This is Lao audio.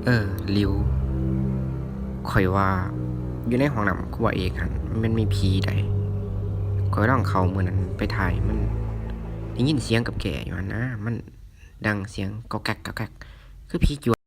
ເອີ ລິວ ຂ້ອຍວ່າຢູ່ໃນຫ້ອງນ້ຳຄົວເອກຫັ້ນ ມັນມີຜີໃດ. ຂ້ອຍລອງເຂົ້າມື້ນັ້ນໄປຖ່າຍ ມັນໄດ້ຍິນສຽງກັບແກ້ຢູ່ຫັ້ນນະ ມັນດັງສຽງກອກແກກກອກແກກ ຄືຜີຈົວ.